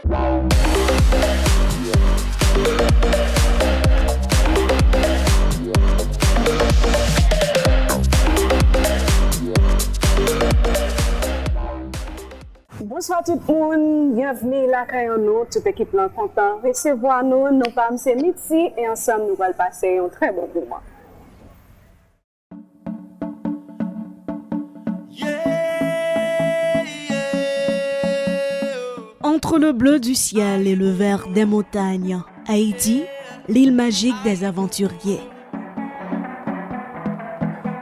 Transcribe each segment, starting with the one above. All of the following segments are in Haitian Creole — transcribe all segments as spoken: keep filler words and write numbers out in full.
Bonswa tout moun, byenvni lakay an nou. Tout ekip lan kontan resevwa nou. Non pa m se Mitty e ansanm nou pral pase yon trè bon moman. Entre le bleu du ciel et le vert des montagnes, Haïti, l'île magique des aventuriers.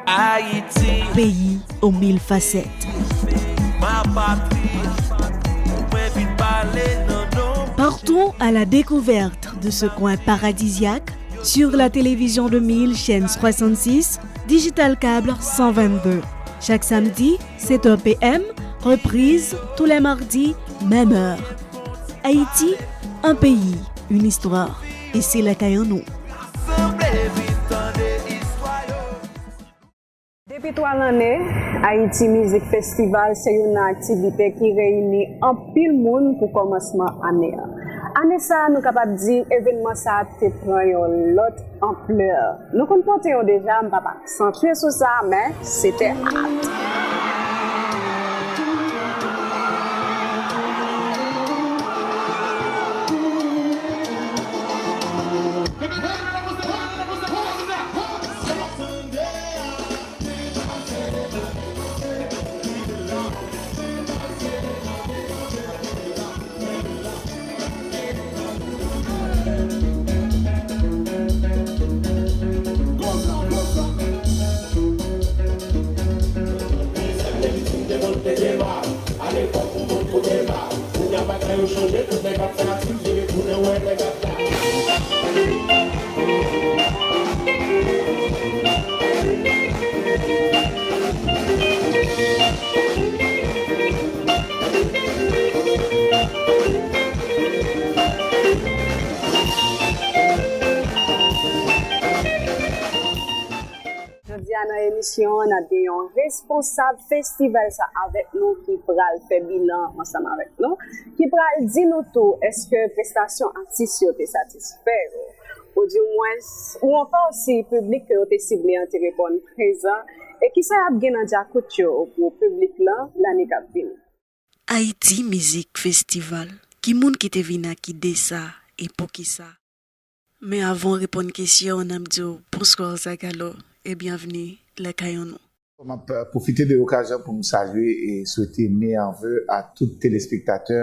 Ayiti. Pays aux mille facettes. Ma patrie. Mwen vin pale nan non. Partons à la découverte de ce coin paradisiaque sur la télévision de mille chaîne soixante-six, Digital Câble cent vingt-deux. Chaque samedi, sept heures P M, reprise tous les mardis, même heure. Haïti, un pays, une histoire. E se lakay an nou. Depi twa lane, Haïti Music Festival se youn nan aktivite ki reyini anpil moun pou kòmansman ane a. Ane sa a, nou kapab di evènman sa a te pran yon lòt anplè. Nou konn pote yo deja, m p ap aksantye sou sa, men se te at. Jodi a nan emisyon an, n ap gen yon responsab festival sa avèk nou ki pral fè bilan ansanm avèk nou, ki pral di nou tou èske prestasyon atis yo te satisfè yo, oudimwens, ou ankò si piblik ke yo te sible an te reponn prezan, e kisa y ap gen nan djakout yo pou piblik lan lane k ap vini. Haïti Music Festival. Ki moun ki te vin ak ide sa, e poukisa? Men avan w reponn kesyon an, n ap di w bonswa Zagalo e byenvni lakay an nou. M ap, euh, pwofite de okazyon pou m salye e swete meyè ve a tout telespektatè,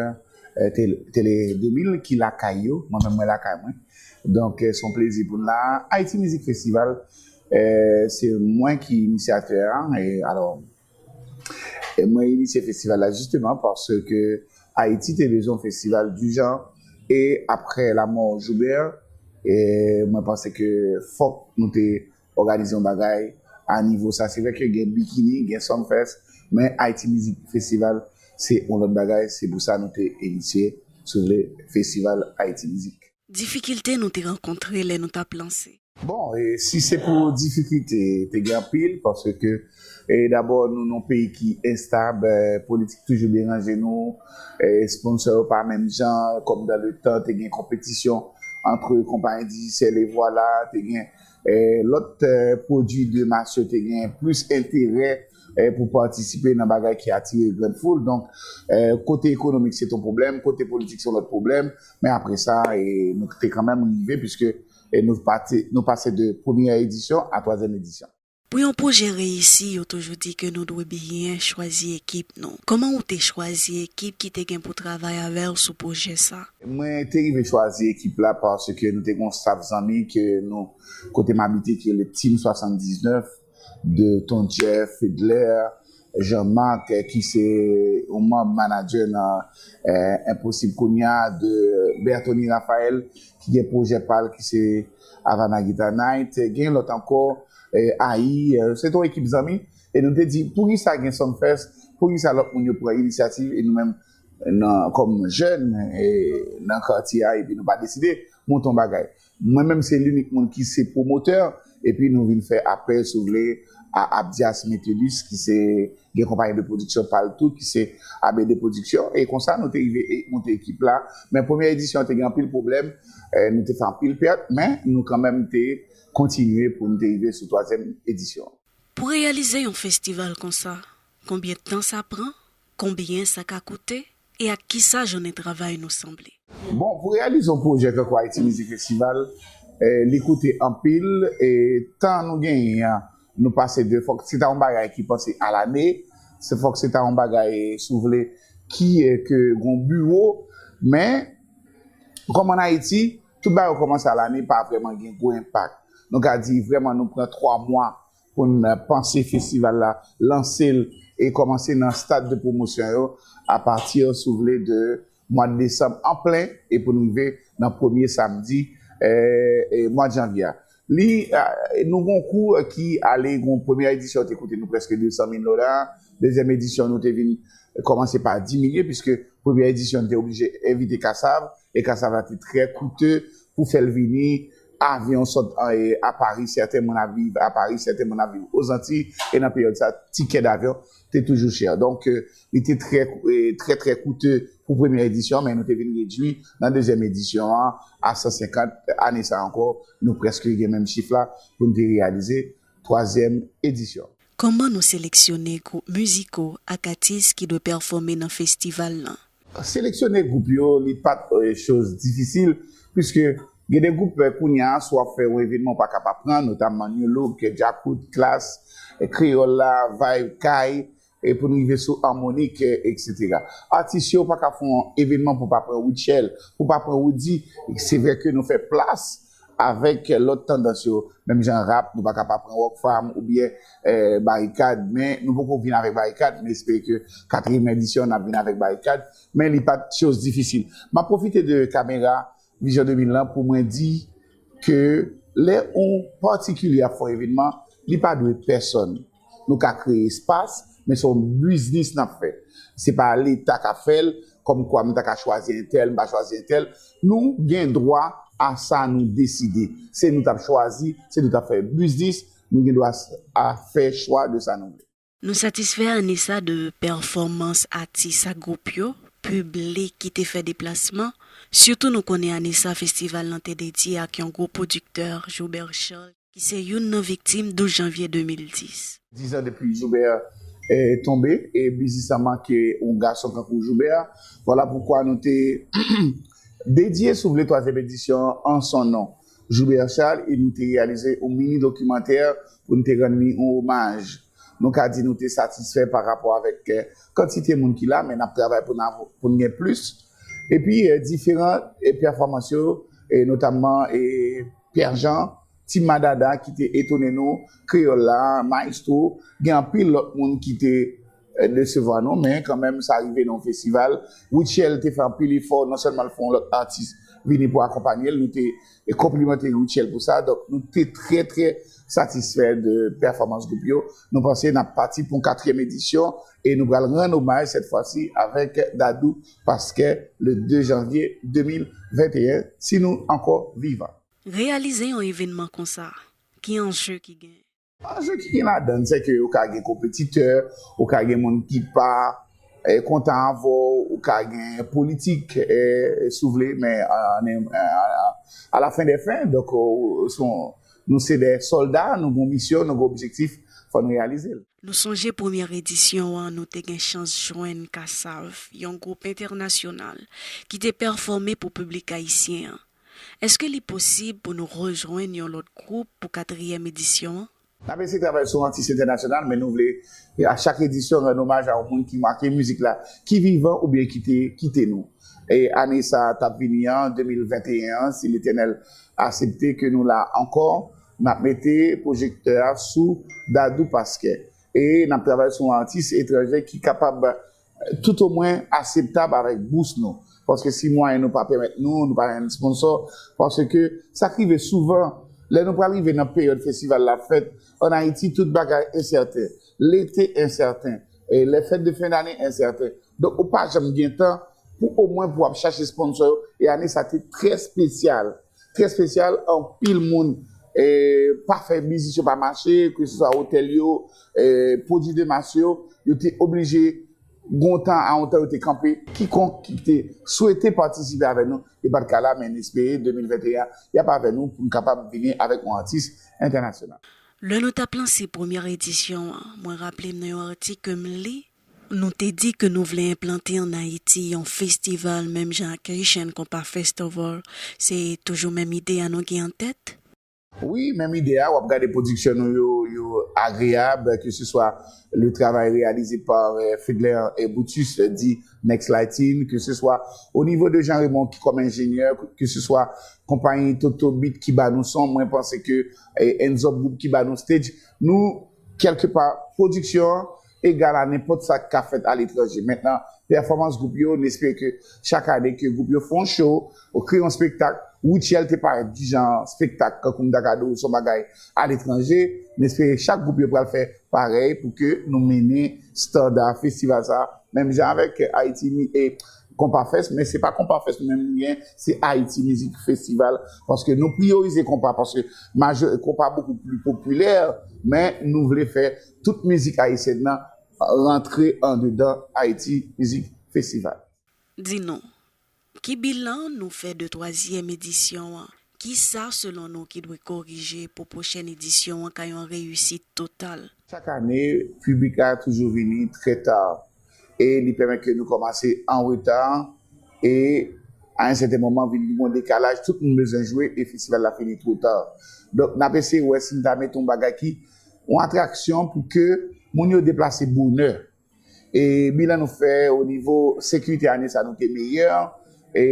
euh, Tele, Tele de mil ki lakay yo. Mwen menm, mwen lakay mwen. Donk, euh, se yon plezi pou n la. Haïti Music Festival, euh, se mwen ki inisyatè a. E alò, e mwen inisye festival la jisteman paske Ayiti te bezwen yon festival du genre. E apre lanmò Joubert, e mwen panse ke fòk nou te òganize yon bagay a nivo sa. Se vre ke gen Bikini, gen Sumfest, men Haïti Music Festival se yon lòt bagay. Se pou sa nou te inisye, si w vle, Festival Haïti Music. Difikilte nou te rankontre lè nou t ap lanse? Bon, e si se pou difikilte, te gen anpil, paske, e dabò, nou nan yon peyi ki enstab, e, politik toujou deranje nou, e, sponsò yo pa menm jan, comme dans le temps, te gen konpetisyon ant konpayi Digicel e Voilà, te gen, e, lòt, e, pwodui de mas yo te gen plis enterè, e, pou patisipe nan bagay ki atire grann foul. Donk, e, kote ekonomik se t on pwoblèm, kote politik se yon lòt pwoblèm, men apre sa, e, nou te kanmenm rive, piske e nou pati, nou pase de premyè edisyon a twazyèm edisyon. Pou yon pwojè reyisi, yo toujou di ke nou dwe byen chwazi ekip nou. Kòman ou te chwazi ekip ki te gen pou travay avè w sou pwojè sa? Mwen te rive chwazi ekip la paske nou te gen yon staff zanmi ke nou, kote m abite, ki rele Team swasanndiznèf, de Ton Jeff, Fedler, Jean-Marc, eh, ki se yon manm manadjè nan, eh, Enposib kounye a, de Berthony Raphael, ki gen pwojè pa l, ki se Havana Guitar Night. Gen lòt ankò, eh, Ayi, eh, se yon ekip zanmi. E nou te di, poukisa gen Sumfest, poukisa lòt moun yo pran inisyativ e nou menm, nan, kòm jèn, eh, nan katye a, epi nou pa deside monte yon bagay. Mwen menm, se linik moun ki se pwomotè, Epi nou vin fè apèl, si w vle, a Abdias Metellus, ki se, gen konpayi de pwodiksyon pa l tou, ki se A B D Production. E konsa, nou te rive e, monte ekip la. Men premyè edisyon an te gen anpil pwoblèm, eh, nou te fè anpil pèt, men nou kanmenm te kontinye pou nou te rive sou twazyèm edisyon. Pou reyalize yon festival konsa, konbyen tan sa pran, konbyen sa ka koute, e ak kisa jounen travay nou sanble? Bon, pou reyalize yon pwojè tankou Haiti Music Festival, eh, li koute anpil, e tan nou genyen an, nou pase de, fòk se ta yon bagay ki panse a lane, se fòk se ta yon bagay, si w vle, ki, eh, ke gon biwo, men kòm ann Ayiti, tout bagay yo kòmanse a lane, pa vrèman gen gwo enpak. Nou ka di vrèman nou pran twa mwa pou n panse festival la, lanse l e kòmanse nan stad de pwomosyon yo apati, si w vle, de mwa desanm an plen e pou n rive nan premye samdi, eh, eh, mwa janvye a. Li, eh, nou gon kou ki ale, gon premyè edisyon te koute nou prèske de san mil dola, dezyèm edisyon nou te vin kòmanse pa diminye, piske premyè edisyon nou te oblije envite Kasav, e Kasav la te trè koute pou fè l vini, avyon sot a, e, a Pari, sèten moun ap viv a Pari, sèten moun ap viv Ozantiy, e nan peryòd sa, tikè davyon te toujou chè. Donk, eh, li te trè, eh, trè, trè koute pou premyè edisyon, men nou te vin redui nan dezyèm edisyon an a san senkant. Ane sa ankò, nou prèske gen menm chif la pou n te reyalize twazyèm edisyon. Kòman nou seleksyone gwoup miziko ak atis ki dwe pèfòme nan festival lan? Seleksyone gwoup yo, li pa t, eh, choz difisil, piske gen de gwoup, eh, kounye a, si w ap fè yon evènman, w pa ka pa pran, notamman New Look, Djakout, Klass, eh, Kreyòl la, Vibe, Kay, e pou n rive sou Harmonik, eh, etsetera. Atis yo pa ka fè yon evènman pou pa pran Rutshelle, pou pa pran Roody. Se vre ke nou fè plas avèk lòt tandans yo, menm jan rap, nou pa ka pa pran Rockfam oubyen, eh, Barikad, men nou poko vin avèk Barikad, m espere ke katriyèm edisyon n ap vin avèk Barikad, men li pa t choz difisil. M ap pwofite de kamera Vizyon de mil lan pou mwen di ke lè yon patikilye ap fè yon evènman, li pa dwe pèsonn. Nou ka kreye espas, men se yon biznis n ap fè. Se pa Leta k ap fè l, kòmkwa m ta ka chwazi entèl, m pa chwazi entèl. Nou gen dwa a sa nou deside. Se nou t ap chwazi, se nou t ap fè biznis, nou gen dwa a fè chwa de sa nou vle. Nou satisfè ane sa de pèfòmans atis ak gwoup yo, piblik ki te fè deplasman, sitou nou konnen ane sa festival lan te dedye ak yon gwo pwodiktè, Joubert Charles, ki se youn nan viktim douz janvye de mil dis. Dizan depi Joubert, eh, tonbe, e biznis lan manke yon gason tankou Joubert. Vwala poukwa nou te dedye, si w vle, twazyèm edisyon an son non, Joubert Charles, e nou te reyalize yon mini dokimantè pou n te rann li yon omaj. Nou ka di nou te satisfè pa rapò avèk, eh, kantite moun ki la, men n ap travay pou n av-, pou n gen plis. Epi, eh, diferan, eh, pèfòmans yo, eh, notamman, eh, Pierre Jean, Team Madada ki te etone nou, Kreyòl la, Maestro, gen anpil lòt moun ki te, eh, desevwa nou, men kanmenm sa rive nan yon festival. Rutshelle te fè anpil efò, non sèlman l fè yon lòt atis vini pou akonpanye l, nou te e konplimante Rutshelle pou sa. Donk, nou te trè, trè satisfè de pèfòmans gwoup yo. Nou panse n ap pati pou yon katriyèm edisyon e nou pral rann omaj sèt fwa si avèk Dadou Pasquet le de janvye de mil venteyen, si nou ankò vivan. Reyalize yon evènman konsa, ki anje ki genyen? Anje ki gen ladan l, se ke ou ka gen konpetitè, ou ka gen moun ki pa, eh, kontan avè w, ou ka gen politik, eh, si w vle, men, eh, a la fen dè fen, donk, eh, se yon, nou se de sòlda, nou gen yon misyon, nou gen yon objektif, fò n reyalize l. Nou sonje premyè edisyon an, nou te gen chans jwenn Kassav, yon gwoup entènasyonal, ki te pèfòme pou piblik ayisyen an. Èske li posib pou nou rejwenn yon lòt gwoup pou katriyèm edisyon an? N ap eseye travay sou yon atis entènasyonal, men nou vle, a chak edisyon, rann omaj a yon moun ki make mizik la, ki vivan oubyen ki te kite nou. E ane sa a t ap vini an, de mil venteyen an, si Letènèl aksepte ke nou la ankò, n ap mete pwojektè a sou Dadou Pasquet. E n ap travay sou yon atis etranjè ki kapab toutomwen akseptab avèk bous nou. Paske si mwayen nou pa pèmèt nou, nou pa jwenn sponsò, paske sa k rive souvan, lè nou pral rive nan peryòd festival la ap fèt, ann Ayiti, tout bagay ensèten. Lete ensèten, e lè fèt de fen dane ensèten. Donk, ou pa janm gen tan pou omwen pou w ap chache sponsò yo, e ane sa te trè espesyal. Trè espesyal, anpil moun e, pa fè biznis yo pa mache, ke se swa otèl yo, e, pwodui de mas yo, yo te oblije gon tan a yon tan yo te kanpe. Kikonk ki te swete patisipe avè nou, yo pa t ka la, men n espere de mil venteyen y ap avè nou pou n kapab vini avèk yon atis entènasyonal. Lè nou t ap lanse premyè edisyon an, mwen raple m nan yon atik ke m li, nou te di ke nou vle enplante ann Ayiti yon festival menm jan ak Haitian Compas Festival. Se toujou menm ide a nou gen an tèt? Wi, menm ide a, w ap gade pwodiksyon nou yo, yo agreyab, ke se swa le travay reyalize pa, euh, Fedler et Brutus, euh, di Next Lighting, ke se swa o nivo de Jean Raymond ki kòm enjenyè, ke se swa konpayi Toto Beat ki ba nou son, mwen panse ke, eh, Enzo Group ki ba nou stage, nou, kèlkepa, pwodiksyon an egal a nenpòt sa k ka fèt aletranje. Mentnan, pèfòmans gwoup yo, n espere ke chak ane ke gwoup yo fè yon show, ou kreye yon spektak, Rutshelle te parèt di jan spektak, kankou m ta ka di w, se yon bagay aletranje. N espere chak gwoup yo pral fè parèy pou ke nou mennen estanda festival sa a, menm jan avèk Ayiti Mi-, e Compas Fest, men se pa Compas Fest nou menm nou gen, se Haiti Music Festival, paske nou priyorize konpa, paske majo-, konpa bokou pli popilè, men nou vle fè tout mizik ayisyèn nan rantre andedan Haiti Music Festival. Di nou, ki bilan nou fè de twazyèm edisyon an? Kisa, selon nou, ki dwe korije pou pwochèn edisyon an ka yon reyisit total? Chak ane, piblik la toujou vini trè ta. E li pèmèt ke nou kòmanse an reta. E a yon sèten moman, vin gen yon dekalaj, tout moun bezwen jwe e festival la fini two ta. Donk, n ap eseye wè si n ta mete yon bagay ki, yon atraksyon pou ke moun yo deplase bonè. E bilan nou fè o nivo sekirite ane sa nou te meyè. E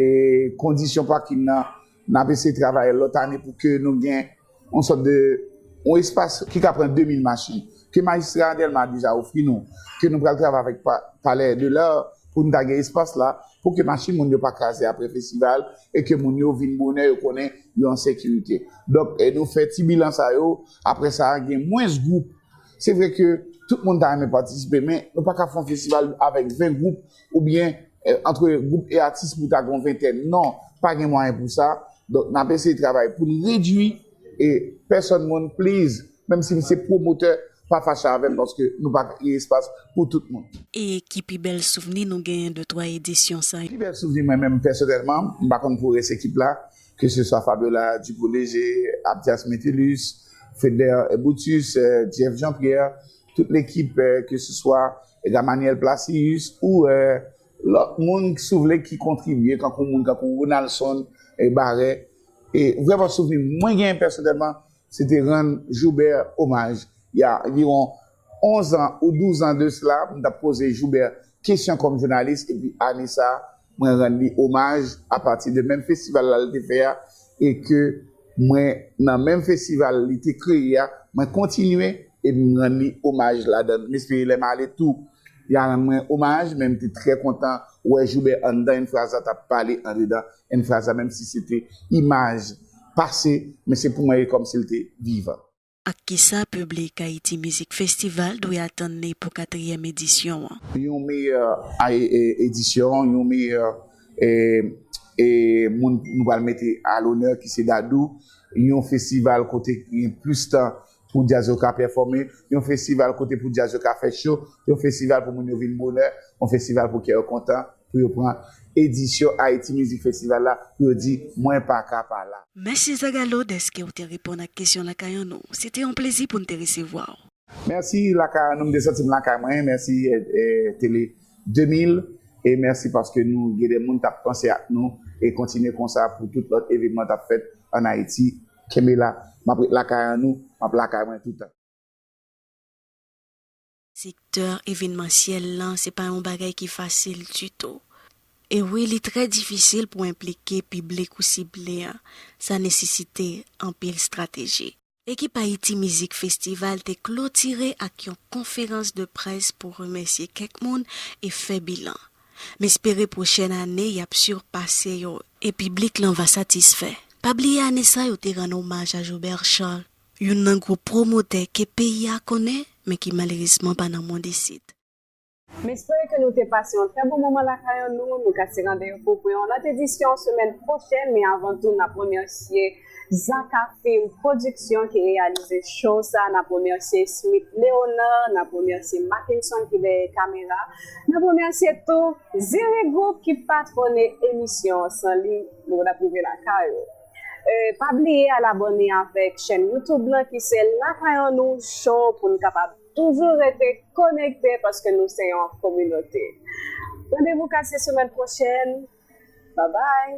kondisyon pakin nan, n ap eseye travay lòt ane pou ke nou gen yon sòt de, yon espas ki ka pran de mil machin. Ke majistra Dèlma deja ofri nou, ke nou pral travay avèk pa-, Palè de Lè pou nou ta gen espas la, pou ke machin moun yo pa kraze apre festival, e ke moun yo vin bonè, yo konnen yo an sekirite. Donk, e nou fè ti bilan sa yo, apre sa, gen mwens gwoup. Se vre ke tout moun ta renmen patisipe, men nou pa ka fè yon festival avèk ven gwoup oubyen, eh, antre gwoup e atis pou ta gen yon ventèn. Non, pa gen mwayen pou sa. Donk, n ap eseye travay pou n redui e pèsòn moun, please, menm si m se pwomotè, pa fache avè m paske nou pa gen espas pou tout moun. E ki pi bèl souvni nou genyen de twa edisyon sa yo? Pi bèl souvni mwen menm pèsonèlman, m pa konn pou rès ekip la, ke se swa Fabiola Dupont-Léger, Abdias Metellus, Fedler et Brutus, eh, Jeff Jean-Pierre, tout lekip, eh, ke se swa Gamaniel Placius ou, eh, lòt moun, si w vle, ki kontribye, kankou moun kankou Ronaldson, eh, Barret. E vrèman souvni mwen genyen pèsonèlman, se te rann Joubert omaj. Il y a environ onz an ou douz an de sila, m t ap poze Joubert kesyon kòm jounalis, epi ane sa, mwen rann li omaj apati de menm festival la l te fè a, e ke mwen, nan menm festival li te kreye a, mwen kontinye, epi m rann li omaj ladan l. M espere lè m ale tou, y a rann mwen omaj, men m te trè kontan wè Joubert anndan Enfraza t ap pale andedan Enfraza, menm si se te imaj pase, men se pou mwen e kòmsi l te vivan. Ak kisa piblik Haiti Music Festival dwe atann li pou katriyèm edisyon an? Yon meyè a-, e-, edisyon, yon meyè, e, e, moun nou pral mete a lonè ki se Dadou, yon festival kote gen plis tan pou djaz yo ka pèfòme, yon festival kote pou djaz yo ka fè cho, yon festival pou moun yo vin bonè, yon festival pou kè yo kontan, pou yo pran edisyon Haiti Music Festival la, pou yo di, mwen pa ka pa la. Mèsi Zagalo dèske w te reponn ak kesyon Lakay An Nou. Se te yon plezi pou n te resevwa w. Mèsi Lakay An Nou, m te santi m lakay mwen. Mèsi, eh, eh, Tele de mil, e mèsi paske nou gen de moun k ap panse ak nou, e kontinye konsa pou tout lòt evenman k ap fèt ann Ayiti. Kenbe la, m ap ret lakay an nou, m ap lakay mwen toutan. Sektè evenmansyèl lan se pa yon bagay ki fasil ditou. E wi, li trè difisil pou enplike piblik ou sible an. Sa nesesite anpil estrateji. Ekip Haiti Music Festival te klotire ak yon konferans de près pou remèsye kèk moun e fè bilan. M espere pwochèn ane y ap sipase yo e piblik lan va satisfè. Pa bliye ane sa yo te rann omaj a Joubert Charles, youn nan gwo pwomotè ke peyi a konnen, men ki malerezman pa nan mond isit. M espere ke nou te pase yon trè bon moman lakay an nou. Nou kase randevou pou yon lòt edisyon semèn pwochèn, men avan tou, n ap remèsye Zaka Film Production ki reyalize show sa. N ap remèsye Smith Leonard, n ap remèsye Mackinson ki dèyè kamera. N ap remèsye tou Ziri Group ki patwone emisyon an. San li, nou pa t ap rive lakay ou. E, pa bliye al abòne avèk chèn YouTube lan ki se Lakay an nou Show pou n kapab toujou rete konekte paske nou se yon kominote. Randevou kase semèn pwochèn. Bye bye!